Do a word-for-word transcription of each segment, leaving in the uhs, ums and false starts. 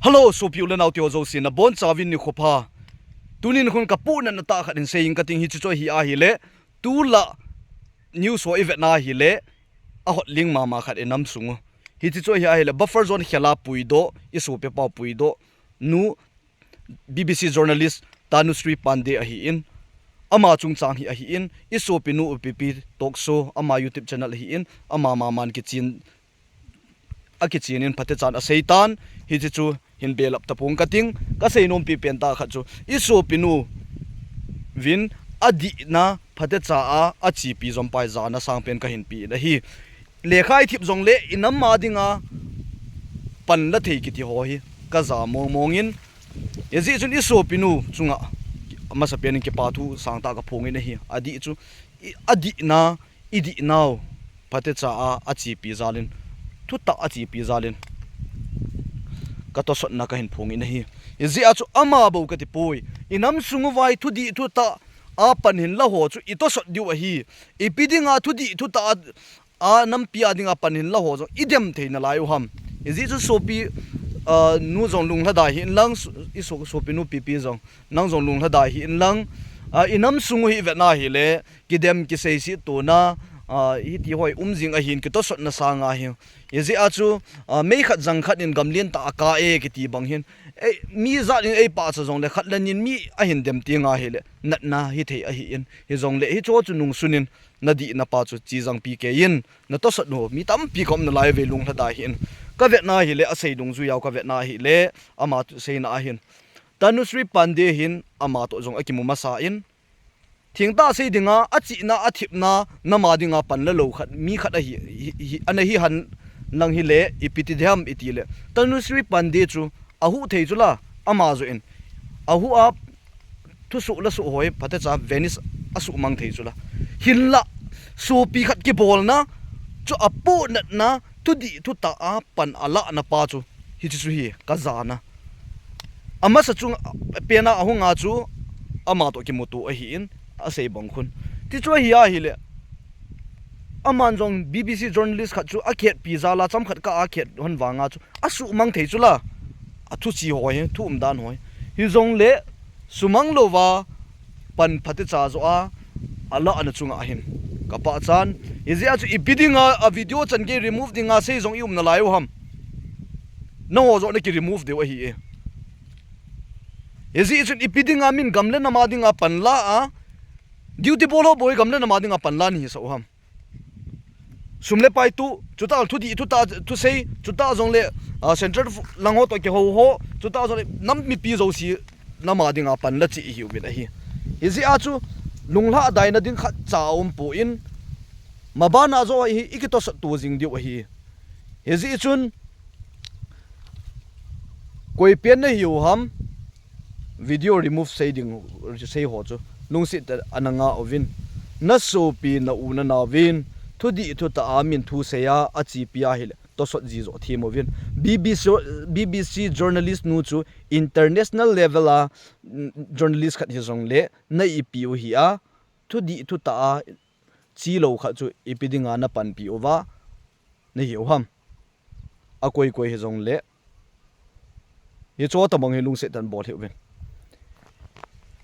Hello, sopi u le nao te ho jouse nabonchauvin nikho pha. Tunin khun kapohnatna tah khat hin seiyin kating, hiche chu hi ahile, tulai news ho ivetna ahile, ahot ling mama khat inam sung u. Hiche chu hi ahile, buffer zone khela puidoh, isopi pa puidoh nu, B B C journalist Tanushree Pandey ahin, ama chungchang hi ahin, isopi nu upipi talk show, ama YouTube channel ahin, ama maman kichen, akichen in phatechan aseitan, hiche chu hin belap tapong kating, kasei nompi pen tah khat chu, isopi nu vin adihna phatecha a achepi jom pai jana sangpen kahin pe in ahi. Lekha ithip jongle inam a dinga pan la thei kiti ho hi kaja mong mong in, hijeh chun isopi nu chunga amasapen in kipa thu sangtah kaphong in ahi. Adih chu, i, adihna, idihnau phatecha a achepi jal in, thutah achepi jal in, katosotna kahin phong in ahi. Hijeh a chu ama bou katipoi. Inam sung uva hi thudih thutah a pan hinla ho chu itosot diu ahi. Ipi dinga thudih thutah a, a nampi a dinga pan hinla ho jong idem thei nalai u ham. Hijeh chu sopi, ah, nu jong lunglhadai hih in lang, so-, iso-, sopi nu pipi jong, nang jong lunglhadai hih in lang. Ah, inam sung u hi ivetna ahile, kidem kiseiset tona, ah, hiti ho hi um jing ahin, kitosotna sanga hi. Hijeh a chu, ah, mei khat jang khat in gamlen tah a kah e kiti bang hin, ei, mi jat in eipachat jongle khat le ni in mi ahin dem teng ahile natna hithei ahin, hijongle hicheho chu nungsun in nadihna pa chu chejangpi kei in, natosot u mi tampi kaum nalai uve, lunglhadai hih in. Kavetna ahile, asei dungjuiya kavetna ahile, ama thu seina ahin, Tanushree Pandey hin ama toh jong akimu masa in, thengtah sei dinga, achihna, athipna, nam a dinga pan la lou khat, mi khat ahi, hi, hi, ana hi hen lang hile, ipi ti diham itile, Tanushree Pandey chu ahuh thei chula, ama joh in ahuh a, thusoh lasoh ho hi phatecha vanish asuhmang thei chula. Hinla, sopi khat kibolna chu apohnatna, thudih thutah a pan alahna pa chu, hiche chu hi kajana. Amasa chung pena ahunga chu ama toh kimuto ahin, asei bang khun. Tichu ahi ahile, aman jong B B C journalist khat chu akhetpi jal a, chomkhat kah a akhet hon vanga chu asuhmang thei chula, athu che ho hi, thu umdan ho hi. Hijongle sumang louva pan phatecha joh a alahna chunga hin kapahchan. Hijeh a chu ipi dinga a video chan gei remove dinga sei jong ium nalai u ham. Nangho joh naki remove diu ahi e. Hijeh chun ipi dinga min gam le nam a dinga pan la a, duty bol ho bou hi gam le nam a dinga pan la nahisah u ham. Sum le pai toh, chutah thudih thutah thusei, chutah jongle, ah, central f-, lang ho toh kihou ho, chutah jongle nam mipi jouse nam a dinga pan la cheh ihiuvin ahi. Hijeh a chu lunglhadaina ding khatcha aumpon, mabana joh hi ikitosot to jing diu ahi. Hijeh chun koipen nahiu ham, video remove sei ding, sei ho chu lungset tah a ana ngah uvin, nasopi nau nanaovin thudih thutah a min thusei a achepi ahile tosot ji joh them uvin, B B C, B B C journalist nu chu international level a, mm, journalist khat hijongle naipi u hi a, thudih thutah a chelou khat chu ipi dinga napanpi uva nahiu ham. Akoi koi hijongle, hicheho tobang hi lungset tah in bol hih uvin.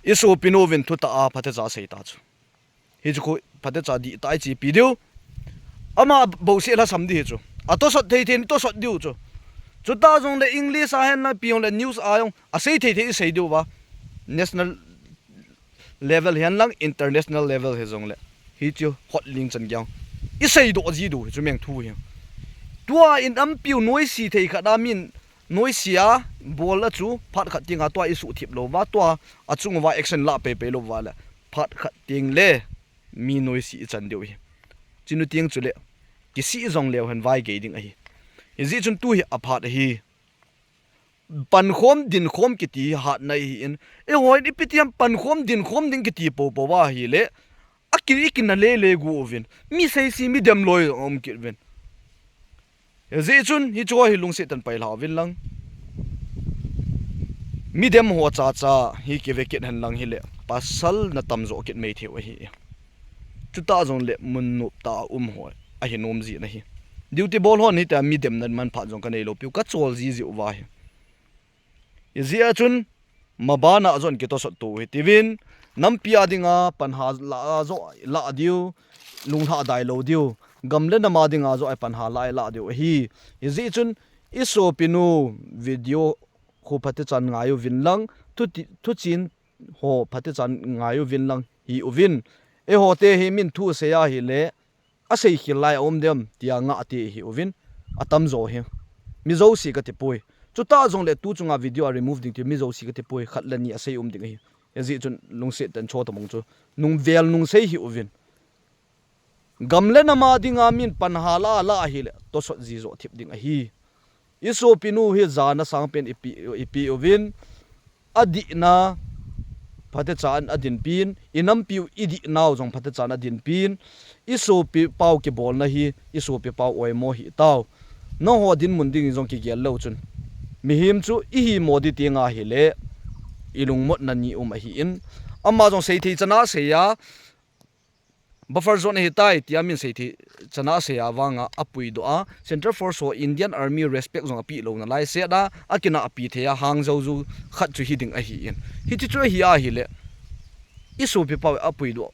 Isopi nu vin thutah a phatecha seita chu, hichu khu phatecha dihtah a ichepi diu. Ama bouseh lhasam ding hichu, atosot thei thei in tosot diu chu. Chutah jongle English a hen lang, ipi hile news a jong asei thei thei isei diu va. National level hihen lang international level hijongle, hichu hot ling chan geiya iseidoh ji diu hichu meng thu hi. Tua inampiu noise thei khat a min noise a bol a chu phat khat tenga tua isuhthip louva, tua achung uva action lah peipei louva le, phat khat tengle mi noise ichan diu hi. Chinu teng chule kisih jongleu hen vaigei ding ahi. Hijeh chun tu hi aphat ahi. Pankhom dinkhom kiti hatna ahin, eiho in ipi ti ham pankhom dinkhom ding kiti poupou va ahile, aki, ikina lele gu uvin, mi seise mi demloi um kit uvin. Hijeh chun hicheho hi lungset tah in pailha uvin lang. Mi dem ho chacha hi kive kit hen lang hile, pasal natam joh kit mai theiu ahi. Chutah jongle mun nop tah a um ho ahi nom jin ahi. Duty bol hon hitia mi demna manphat jong kanei lou piu, kachol jiji uva hi. Hijeh a chun, mabana jong kitosot tou hitiuvin, nampi a dinga panha la a jong la diu, lunglha dai lou diu, gam le nam a dinga jong panha la la diu ahi. Hijeh chun, isopinu video khu phatechan ngai uvin lang, thuti, thuchen ho phatechan ngai uvin lang hiuvin. Eiho te hi min thu sei ahile, asei khel lai aum dem tia ngah te hiuvin. Atamjo hi mi jouse kati poi. Chuta jongle tu chunga video a remove ding ti mi jouse kati poi. Khat le ni asei um ding ahi. Hijeh chun lungset tah in cho tamong chu nung vel nung sei hiuvin. Gam le nam a dinga min panha la la ahile, tosot ji jo thip ding ahi. Isopinu hi jana sangpen ipi, ipi uvin, adihna phatecha in adinpin, inampiu idihnau jong phatecha in adinpin, isopi pau kibolna hi, isopi pau oimo hitau. Nangho dinmun ding jong kigel leu chun, mihem chu ihimo di ti nga hile, ilungmotna ni um ahin, ama jong seithei chana asei a, buffer zone ahitai tia min seithei chana asei a vanga apuidoh a, Central Force ho Indian Army respect jong apeh louna lai set a, akinahpi thei a hang jou jou khat chu hiding ahin. Hiche chu ahi ahile, isopi pau apuidoh,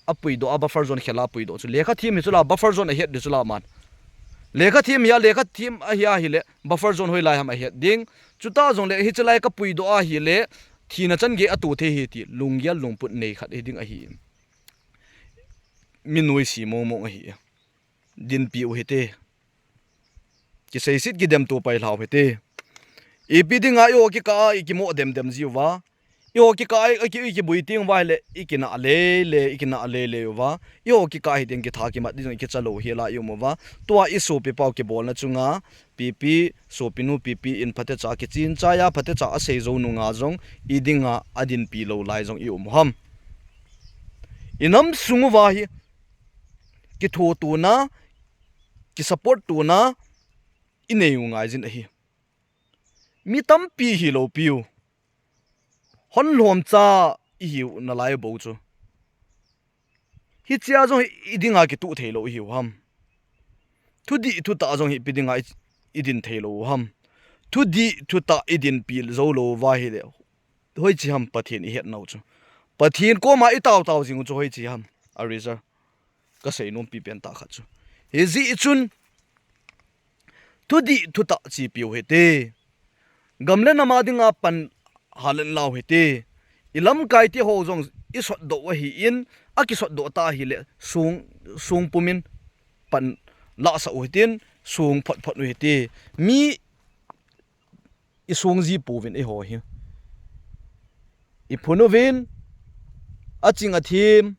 apuidoh a buffer zone khel a apuidoh chu lekha them hi chula buffer zone ahet di chula man. Lekha them hi a, lekha them ahi ahile, buffer zone hoilai ham ahet ding. Chuta jongle hiche lai kapuidoh ahile, thina chan gei ato thei hi ti lunggel lungput nei khat hiding ahi. Mi noise mong mong ahi. Dinpiu hite. Kiseiset kidemto pailhau hite. Ipi dinga eiho kikah a ikimo dem dem jiuva, eiho kikah a iki, ikibui teng uva ahile, ikinah lele, ikinah lele uva, eiho kikah a hiteng kitha kimat di jong ikicha lou hela ium uva. Tua isopi pau kibolna chunga, pipi, sopinu pipi in phatecha kichin chai a, phatecha asei jou nunga jong, idinga adinpi lou lai jong ium u ham. Inam sung uva hi, kithotona, kisupport tona, inei u ngaijin ahi. Mi tampi hilou piu, hon lhomcha ihiu nalai bou chu, hichea jong hi idinga kituh theilou ihiu ham. Thudih thutah jong hi ipi dinga i, idin theilou u ham. Thudih thutah idinpi jou lou uva ahile, hoiche ham Pathen ihetnau chu, Pathen koma itao tao jing u chu hoiche ham, a result. Kasei nompi pen tah khat chu, hijeh chun, thudih thutah chepiu hite. Gam le nam a dinga pan hal in lau hite. Ilamkai te ho jong isotdoh u ahin, akisotdoh ta ahile, song, song pumin pan lahsah u hitin, song phot phot u hite. Mi isong ji pouvin eiho hi. Iphun uvin, aching athem,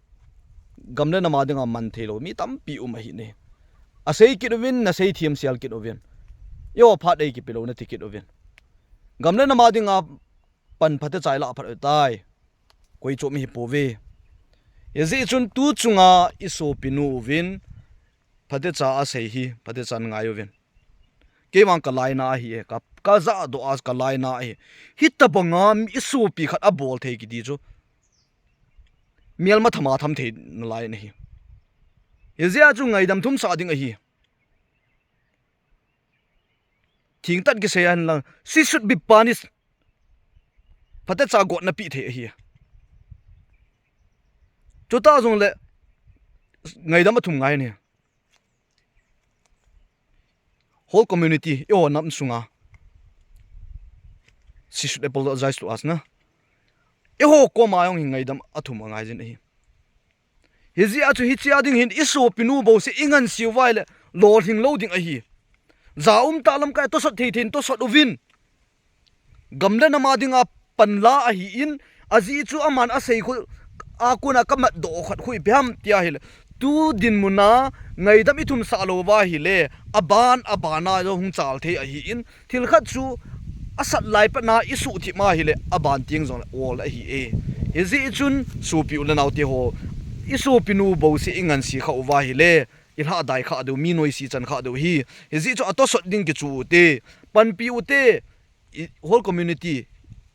gam le nam a dinga man theilou mi tampi um ahi ne. Asei kit uvin, nasei themsel kit uvin. Eiho phat eikipelou nati kit uvin. Gam le nam a dinga pan phatecha ilah phat u tai. Koi chom ihi pouve. Hijeh chun tu chunga isopinu uvin, phatecha asei hi, phatecha in ngai uvin. Keivang kalaina ahi e, ka, kajahdoh a kalaina ahi. Hitobanga isopi khat abol thei kiti chu, melma thama tham thei nalai ahi. Hijeh a chu ngaidam thumsah ding ahi. Thengtah kisei a hinlang, she should be punished. Phatecha gotna peh thei ahi. Chuta jongle ngaidam athum ngai ahi. Whole community, eiho nam sunga, she should apologize to us na. Eiho koma jong hi ngaidam athum angaijin ahi. Hijeh a chu hichea ding hin isopinu bouseh ingansei uva ahile, lolhing lou ding ahi. Ja umtah lamkai tosot thei thei in tosot uvin. Gam le nam a dinga panla ahin, ajeh chu aman asei khu a kona kamatdoh khat khu ipi ham tia ahile, tu dinmuna ngaidam ithumsah lou uva ahile, aban, abana jong hung chal thei ahin, thil khat chu asat lai patna isuhthip ma ahile, aban teng jongle ol ahi e. Hijeh chun sopi u le naote ho, isopinu bouseh ingansei kha uva ahile, ilhahdai kha diu, mi noise chan kha diu ahi. Hijeh chun atosot ding kichu ute, panpi ute, whole community,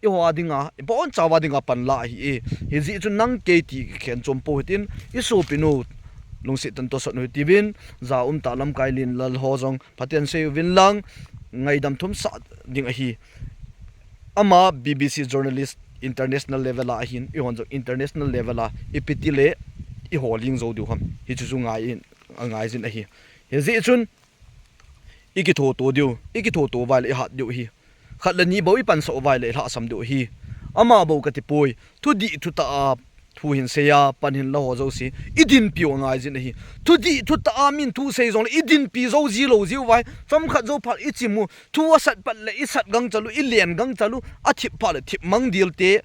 eiho a dinga, ibonchauva dinga panla ahi e. Hijeh chun nang kei ti khen chom pou hitin, isopinu lungset tah in tosot u hitiuvin, ja umtah lamkai lenlal ho jong phaten sei uvin lang, ngaidam thumsah ding ahi. Ama B B C journalist international level a ahin, eihon jong international level a ipi ti le iho ling jou diu ham. Hichu chu ngai in, angai jin ahi. Hijeh chun ikithoto diu, ikithoto uva le ihat diu ahi. Khat le ni bou ipansah uva le ilhahsam diu ahi. Ama bou kati poi. Thudih thutah a thu hin seiya, pan hin la ho jouse idinpi u angai jin ahi. Thudih thutah a min thu sei jongle idinpi jou ji lou ji uva hi. Chomkhat jou phat ichim u. Thu asat pat le isat gangchal u, ilen gangchal u, athip phat le thip mang dil te.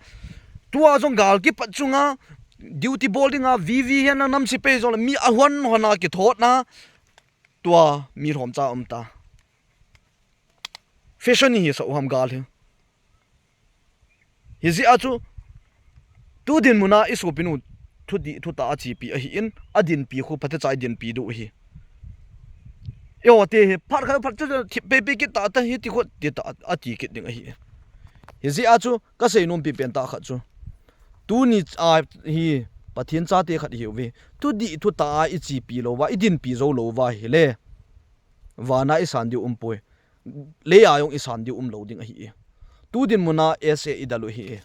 Tua jong gal kipat chunga duty bol dinga V V hihen lang nam sepai jongle mi ahon hon a kithotna. Tua mi lhomcha um ta. Fashion hi sa u ham gal hi. Hijeh a chu tu dinmun a isopinu thudih thutah a chepi ahin, adinpi khu phatecha idinpi diu ahi. Eiho te hi phat khat phat chu thip peipi kit ta ta hi ti khu ti ta ati kit ding ahi. Hijeh a chu kasei nompi pen tah khat chu, tuni a hi Pathen chate khat ihiuve. Thudih thutah a ichepi lou uva, idinpi jou lou uva ahile, vana isan diu umpoi. Leiya jong isan diu umlou ding ahi e. Tu dinmun a S A idel u ahi e.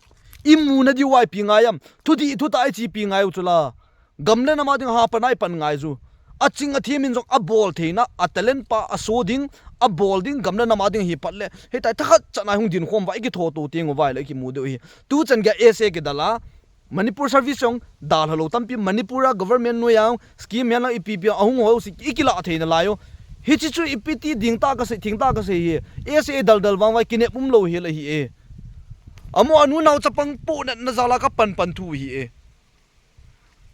Imuna diu a ipi ngai am? Thudih thutah a ichepi ngai u chula. Gam le nam a ding hapan a ipan ngai u chu. Aching athem in jong abol theina, a talent pa aso ding, abol ding, gam le nam a ding hi pat le. Hitia thakhat chan a hung dinkhom uva, ikithoto teng uva le ikimu diu ahi. Tuchan geiya S A kidel a Manipur service jong dalha lou tampi, Manipur a government noiya scheme hihen lang ipi pi ahung ho jouse ikilah theina lai u. Hiche chu ipi ti ding tah kasei, theng tah kasei hi. S A daldal vang uva kinep umlou hel ahi e. Amaho nunao chapang pohnatna jal a kapan pan thu ahi e.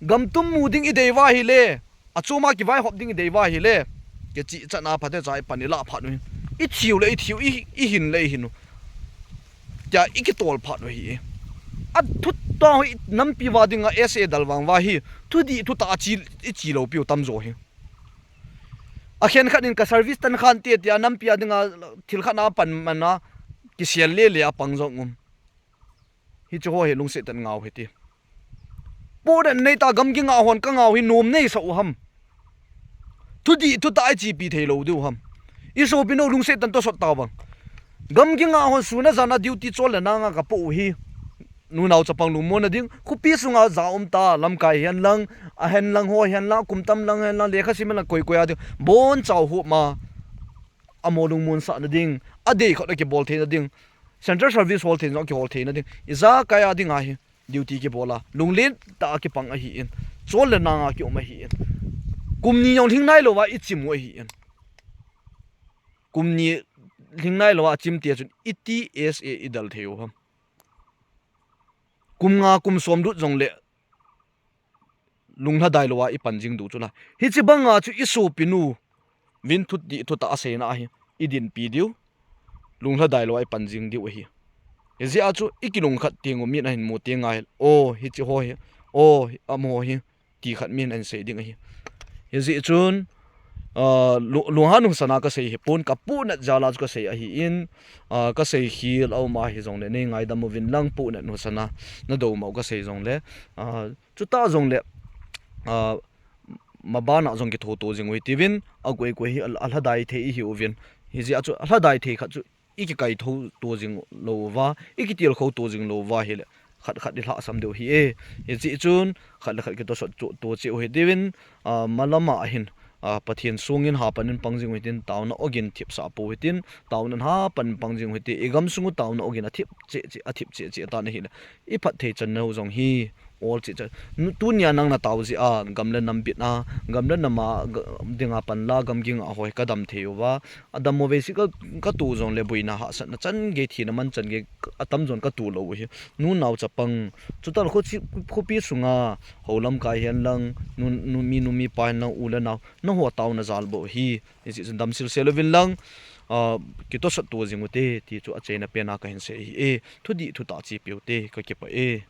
Gam tum mu ding idei uva ahile, achom a kivaihop ding idei uva ahile, kicheh chan a phatecha ipan ilah phat u hin. Ithiu le ithiu, i, ihin le ihin u. Tia ikitol phat u ahi e. Athutah ho nampi uva dinga S A del vang uva hi, thudih thutah a che, iche lou piu tamjo hi. Akhen khat in ka service tan khan te tia nampi a dinga thil khat na pan man a kisel le le a pang jong um. Hiche ho hi lungset tah in ngah u hite. Pohnat nei tah gamgi ngah hon ka ngah u hi nom neisa u ham. Thudih thutah a ichepi thei lou diu ham. Isopinu lungset tah in tosot tau vang. Gamgi ngah hon sun a jan a duty chol le nang a kapoh u hi. Nunao chapang lungmonna ding. Khopi sunga ja um tah, lamkai hihen lang, ahen lang ho hihen lang, kum tam lang hihen lang, lekha sim hihen lang, koi koi a ding. Boncha u hop ma. Amaho lungmonsahna ding. Adei khut a kibol theina ding. Central service hol theina, kihol theina ding. Ijakai a ding ahi. Duty kibol a. Lunglen tah a kipang ahi in. Chol le nang a kium ahi in. Kum ni jong lhing nailou a ichim u ahi in. Kum ni lhing nailou a chim tia chun iti S A idel thei u ham. Kum nga kum som lut jongle lunglhadai lou a ipan jing diu chula. Hiche banga chu isopinu vin thudih thutah a seina ahi. Idinpi diu. Lunglhadai lou a ipan jing diu ahi. Hijeh a chu ikilungkhat teng u min ahin mu teng ahile. O, hiche ho hi. O, amaho hi. Ti khat min ahin sei ding ahi. Hijeh chun, ah, lu-, lunghan husana kasei hi pon, kapohnat jal a chu kasei ahi in, ah, kasei khel a um ahi jongle, nei ngaidam uvin lang pohnat husana, nadou mau kasei jongle, ah, chutah jongle, ah, maban a jong kithoto jing u hitiuvin, akoi koi hi al-, alhadai thei ihiuvin. Hijeh a chu alhadai thei khat chu ikikaithou to jing lou uva, ikitilkhou to jing lou uva ahile, khat khat ilhahsam diu ahi e. Hijeh chun, khat le khat kitosot chu to cheh u hitiuvin, ah, malam a hin, ah, Pathen sungin hapan in pang jing u hitin, taona ogin thipsah pou hitin, taona hapan pang jing u hite, igam sung u taona ogin athip cheh cheh, athip cheh cheh tan ahile, iphatthei channa u jong hi, Ol cheh cheh. Nu-, tunia nang natao jeh a, gam le nam bitna, gam le nam a, ga-, dinga panla, gamgi ngah ho hi kadam thei uva. Adammo veisi ka, katoh jongle boina hahsatna chan gei, thina man chan gei, atamjon katoh lou u hi. Nunao chapang, chutah le khopi sunga, hou lamkai hihen lang, nu, nu, mi nu mi pa hihen lang, u le nao, nangho taona jal bou hi. Hijeh chun damsel sel uvin lang, ah, kitosot to jing u hite, ti chu achaina pen a kahin sei ahi e, thudih thutah chepi u hite, kakipah e.